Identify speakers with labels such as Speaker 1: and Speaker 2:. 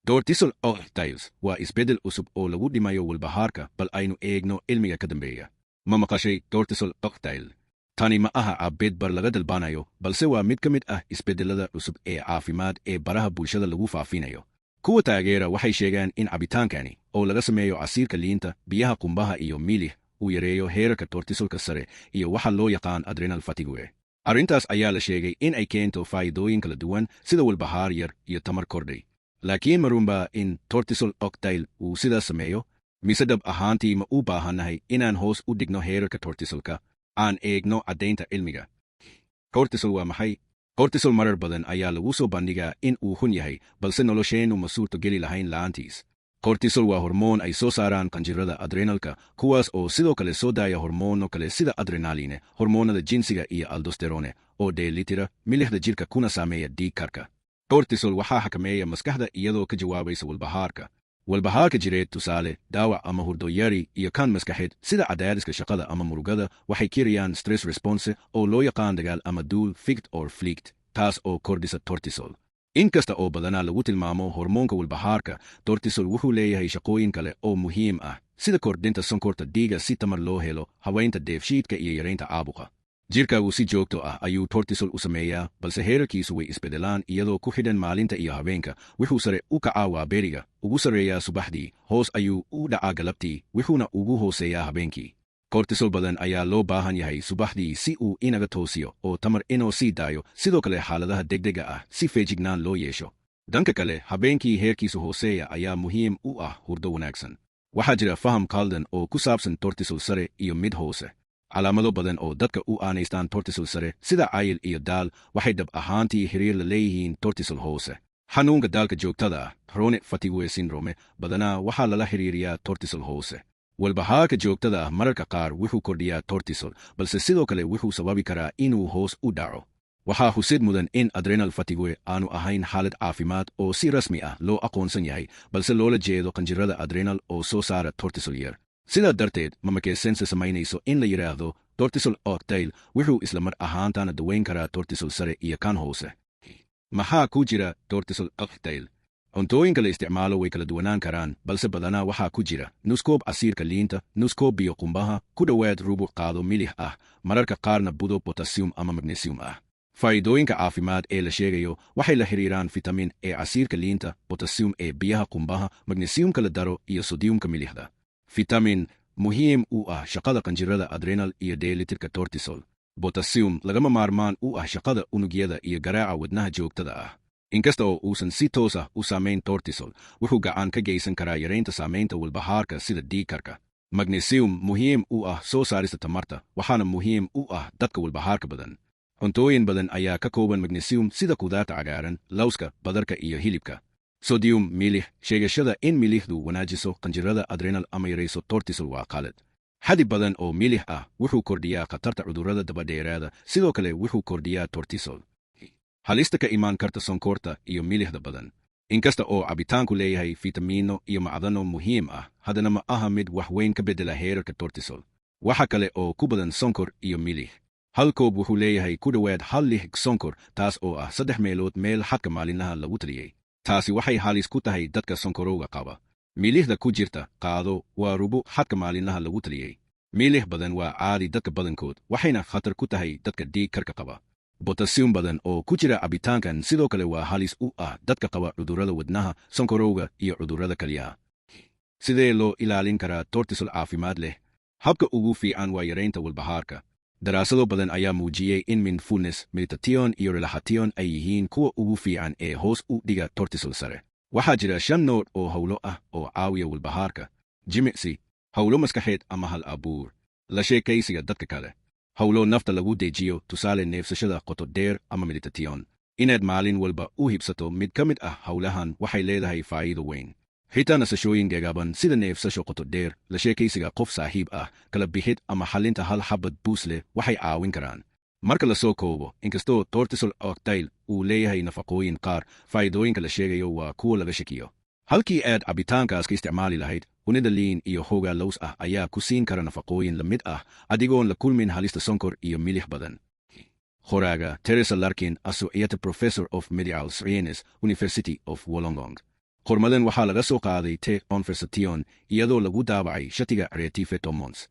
Speaker 1: Cortisol cocktails waa isbeddel cusub oo lagu dhimayo walbahaarka. Bal aynu eegno cilmiga ka dambeeya. Ma maqashay cortisol cocktail? Tani ma aha cabid bar laga dalbanayo, balse waa mid ka mid ah isbeddelada cusub ee caafimaad ee baraha bulshada lagu faafinayo. Kuwa taageera waxay sheegaan in cabitaankani, oo laga sameeyo casiirka liinta, biyaha qumbaha iyo milix, uu yareeyo heerarka cortisolka sare iyo waxa loo yaqaan adrenal fatigue. Arrintaas ayaa la sheegay in ay keento faa'iidooyin kala duwan, sida walbahaar yar iyo tamar kordhay. Laakiin ma runbaa in cortisol cocktail uu sidaas sameeyo, mise dhab ahaantii ma u baahannahay inaan hoos u dhigno heerarka cortisolka? Aan eegno caddaynta cilmiga. Cortisol waa maxay? Cortisol marar badan ayaa lagu soo bandhigaa in uu xun yahay, balse nolosheennu ma suurto geli lahayn la'aantiis. Cortisol waa hormoon ay soo saaraan qanjirada adrenalka, kuwaas oo sidoo kale soo daaya hormoono kale sida adrenaline, hormoonada jinsiga iyo aldosterone, oo dheelitira milixda jirka kuna saameeya dhiig karka. Cortisol waxaa xakameeya maskaxda iyadoo ka jawaabaysa walbahaarka. Walbahaarka jireed, tusaale dhaawac ama hurdo yari, iyo kan maskaxeed, sida cadaadiska shaqada ama murugada, waxay kiriyaan stress response oo loo yaqaan dagaal ama duul, fight or flight, taas oo kordhisa cortisol. Inkasta oo badanaa lagu tilmaamo hormoonka walbahaarka, cortisol wuxuu leeyahay shaqooyin kale oo muhiim ah, sida kordhinta sonkorta dhiiga si tamar loo helo, hawaynta dheefshiidka iyo yaraynta caabuqa. Jirkaagu si joogto ah ayuu cortisol u sameeyaa, balse heerarkiisu way isbedelaan iyadoo ku xidhan maalinta iyo habeenka. Wuxuu sare u kacaa waaberiga, ugu sarreeyaa subaxdii, hoos ayuu u dhacaa galabtii, wuxuuna ugu hooseeyaa habeenkii. Cortisol badan ayaa loo baahan yahay subaxdii si uu inaga toosiyo oo tamar inoo sii daayo, sidoo kale xaaladaha degdega ah si feejignaan loo yeesho. Dhanka kale, habeenkii heerkiisu hooseeya ayaa muhiim u ah hurdo wanaagsan. Waxaa jira faham khaldan oo ku saabsan cortisol sare iyo mid hoose. Calaamado badan oo dadka u aanaystaan cortisol sare, sida cayil iyo daal, waxay dhab ahaantii xiriir la leeyihiin cortisol hoose. Xanuunka daalka joogtada ah, chronic fatigue syndrome, badanaa waxaa lala xiriiriyaa cortisol hoose. Walbahaarka joogtada ah mararka qaar wuxuu kordhiyaa cortisol, balse sidoo kale wuxuu sababi karaa inuu hoos u dhaco. Waxaa xusid mudan in adrenal fatigue aanu ahayn xaalad caafimaad oo si rasmi ah loo aqoonsan yahay, balse loola jeedo qanjirada adrenal oo soo saara cortisol yar. Sidaa darteed, ma make sense samaynayso in la yidhaahdo cortisol cocktail wuxuu isla mar ahaantaana daweyn karaa cortisol sare iyo kan hoose. Maxaa ku jira cortisol cocktail? Cuntooyinka la isticmaalo way kala duwanaan karaan, balse badanaa waxaa ku jira nus koob casiirka liinta, nus koob biyo qumbaha, ku dhowaad rubuc qaado milix ah, mararka qaarna budo potassium ama magnesium ah. Faa'iidooyinka caafimaad ee la sheegayo waxay la xiriiraan fitamiin ee casiirka liinta, potassium ee biyaha qumbaha, magnesiumka la daro iyo sodiumka milixda. Fitamiin muhiim u ah shaqada qanjirada adrenal iyo dheelitirka cortisol. Potassium lagama maarmaan u ah shaqada unugyada iyo garaaca wadnaha joogtada ah. Inkasta oo uusan si toos ah u saamayn cortisol, wuxuu gacan ka geysan karaa yaraynta saamaynta walbahaarka sida dhiig karka. Magnesium muhiim u ah soo saarista tamarta, waxaana muhiim u ah dadka walbahaarka badan. Cuntooyin badan ayaa ka kooban magnesium, sida khudaarta cagaaran, lawska, badarka iyo hilibka. Sodium, milix. Sheegashada in milixdu wanaajiso qanjirada adrenal ama yarayso cortisol waa qalad. Xadi badan oo milix ah wuxuu kordhiyaa khatarta cudurrada dabadheeraada, sidoo kale wuxuu kordhiyaa cortisol. Halista ka imaan karta sonkorta iyo milixda badan. Inkasta oo cabitaanku leeyahay fitamiino iyo macdano muhiim ah, haddana ma aha mid wax weyn ka beddela heerarka cortisol. Waxa kale oo ku badan sonkor iyo milix. Hal koob wuxuu leeyahay ku dhowaad hal lix sonkor, taas oo ah saddex meelood meel xadka maalinlaha lagu taliyey. Taasi waxay halis ku tahay dadka sonkorowga qaba. Milixda ku jirta qaado waa rubuc xadka maalinlaha lagu taliyey. Milix badan waa caadi dadka badankood, waxayna khatar ku tahay dadka dhiig karka qaba. Potassium badan oo ku jira cabitaankan sidoo kale waa halis u ah dadka qaba cudurrada wadnaha, sonkorowga iyo cudurrada kalyaha. Sidee loo ilaalin karaa cortisol caafimaad leh? Habka ugu fiican waa yaraynta walbahaarka. Daraasado badan ayaa muujiyey in mindfulness meditation iyo relaxation ay yihiin kuwa ugu fiican ee hoos u dhiga cortisol sare. Waxaa jira shan nooc oo howlo ah oo caawiya walbahaarka: jimicsi, howlo maskaxeed ama hal abuur, la sheekaysiga dadka kale, howlo nafta lagu dejiyo, tusaale neefsashada qoto dheer ama meditation. Inaad maalin walba u hibsato mid ka mid ah howlahan waxay leedahay faa'iido weyn. Xitaa nasashooyin gagaaban sida neefsasho qoto dheer, la sheekaysiga qof saaxiib ah, kala bixid ama xalinta hal xabad puzzle waxay caawin karaan. Marka la soo koobo, inkastoo cortisol cocktail uu leeyahay nafaqooyin qaar, faa'iidooyinka la sheegayo waa kuwa laga shakiyo. Halkii aad cabitaankaas ka isticmaali lahayd, cunida liin iyo hoogaa lows ah ayaa ku siin kara nafaqooyin la mid ah, adigoon la kulmin halista sonkor iyo milix badan. Qoraaga: Teresa Larkin, Associate Professor of Medical Science, University of Wollongong. Qormadan waxaa laga soo qaaday The Conversation, iyadoo lagu daabacay shatiga Creative Commons.